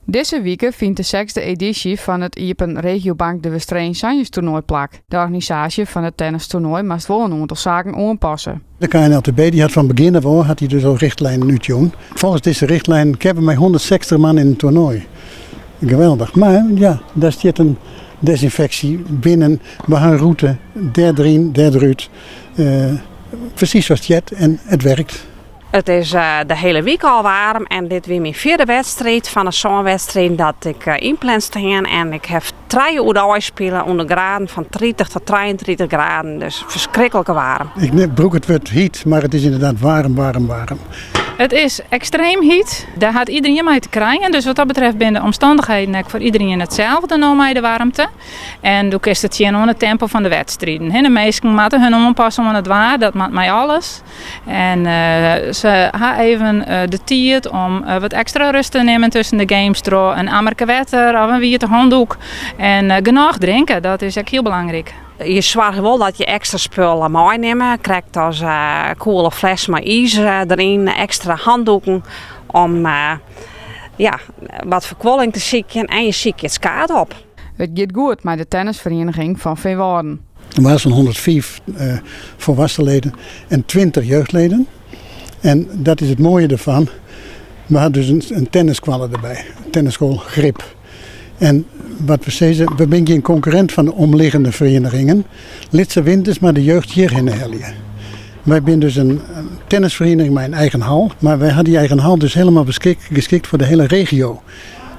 Dizze wike fynt de sechsde edysje fan it Iepen Regiobank De Westereen Sanjestoernoai plak. De organisaasje fan it tennistoernoai moast wol in oantal saken oanpasse. De KNLTB die hat fan begjin af oan hat hy dus al richtlijnen útjûn. Folgens dizze richtlijnen kinne we mei 160 man yn in toernoai. Geweldich. Mar ja, dêr stiet in desynfeksje binnen. We ha in rûte dêr deryn, dêr derút. Presys sa't it heart en it werkt. It is de hiele wike al waarm en dit wie myn fjirde wedstriid fan de sân wedstriden dat ik ynpland stean. En ik haw trije oerdei spile ûnder graden fan 30 tot 33 graden, dus ferskriklik waarm. Ik brûk it wurd hyt, mar it is ynderdaad waarm, waarm, waarm. It is ekstreem hyt. Dêr hat iderien mei te krijen. Dus wat dat betreft binne de omstannichheden ek foar iderien itselde no mei de waarmte. En do kinst it sjen oan it tempo fan de wedstriden. De minsken moatte hun oanpasse oan it waar, dat moat mei alles. En se ha even de tiid om wat ekstra rêst te nimmen tusken de games troch in ammerke wetter of in wiete handoek. En genôch drinke, dat is ek hiel belangryk. Je soargje wol dat je ekstra spullen meinimme, krekt as koele fles mei iis deryn, ekstra handoeken om ja, wat ferkuolling te sykjen en je sykje it skaad op. It giet goed mei de tennisferieniging fan Feanwâlden. Er waren zo'n 105 volwassen leden en 20 jeugdleden. En dat is it moaie derfan. We ha dus in tennisskoalle derby, tennisschool Grip. En wat we sizze, we binne gjin konkurrint fan de omliggende ferienigingen. Lit se winters mar de jeugd hjirhinne helje. Wy binne dus in tennisferiening mei in eigen hal, mar wy ha dy eigen hal dus hielendal geskikt foar de hiele regio.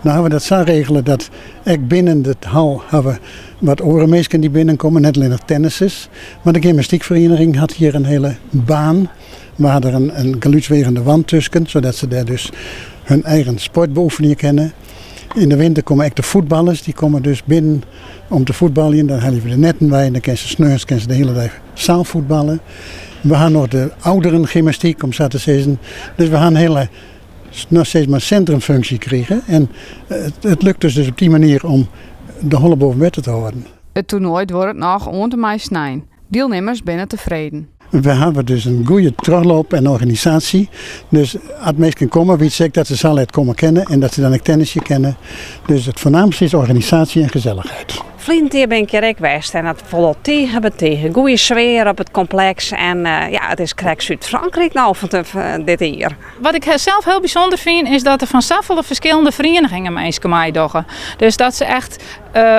No ha we dat sa regele dat ek binnen de hal ha we wat oare minsken dy't binnenkomme, net allinnich tennissers. Mar de gymnastykferieniging hat hjir in hiele baan. We ha der in gelúdswerende wand tusken, sadat se dêr dus hun eigen sport beoefenje kinne. Yn de winter komme ek de fuotballers, dy komme dus binnen om te fuotbaljen. Dan helje we de netten wei en dan kinne se sneons kinne se de hiele dei sealfuotballe. We ha noch de ouderengymnastyk, om sa te sizzen. Dus we ha in hiele no sis mar sintrumfunksje krige. En it lukt ús dus op dy manier om de holle boven wetter te hâlden. It toernoai duorret noch oant en mei snein. Dielnimmers binne tefreden. We hawwe dus in goede trochloop en organisaasje. Dus as minsken komme, wit se ek dat se sa let komme kinne en dat se dan ek tennisje kinne. Dus it foarnaamste is organisaasje en gesellichheid. Ferline jier bin ik hjir ek west en dat foel tige betige. Goede sfear op it kompleks en ja, it is krekt Súd-Frankryk no fan dit jier. Wat ik sels hiel bysûnder fyn is dat der fan safolle ferskillende ferienigingen minsken meidogge. Dus dat se echt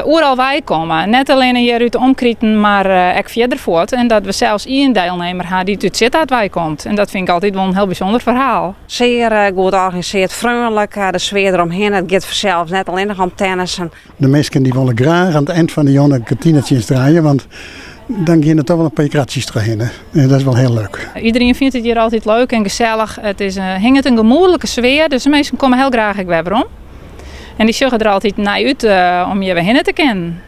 oeral wei komme. Net allinne hjir út de omkriten, mar ek fierder fuort. En dat we sels ien dielnimmer ha dy't út Sittard wei komt. En dat fyn ik altyd wol in hiel bysûnder ferhaal. Sear goed organisearre, freonlik, de sfear deromhinne. It giet fansels net allinnich om tennissen. De minsken dy wolle graach oan it ein fan de jûn in kantinetsjinst draaie, want dan geane der toch wol in pear kratsjes trochhinne. En dat is wol hiel leuk. Iderien fynt it hjir altyd leuk en gesellich. It is, hinget in gemoedlike sfear, dus de minsken komme hiel graach ek wer werom. En dy sjogge der altyd nei út om hjir wer hinne te kinnen.